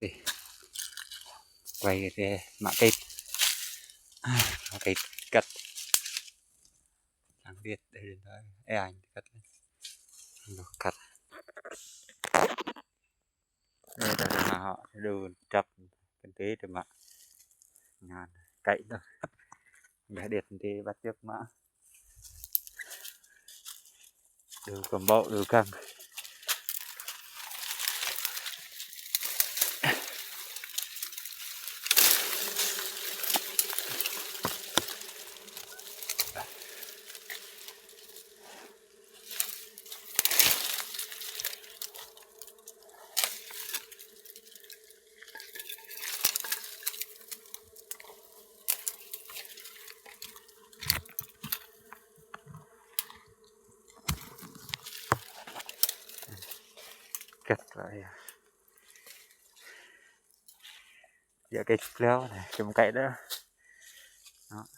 ໄປແຕ່ໝາກໄກ່ ໝາກໄກ່ກັດ ທາງເດັດເດີ ເອີ ກັດ ກັດ ເອີ ດາມາເຮົາດູຈັບເປັນເຕ ແຕ່ມາງານໄກ່ເນາະ ແດດເດ ບັດເຈັບມາ ເດີກຳເບົາເດີກັງ ກັດໄວ້ ຢາກໄກ່ແລ້ວນະ ຈຸ່ມໄກ່ເດີເນາະ.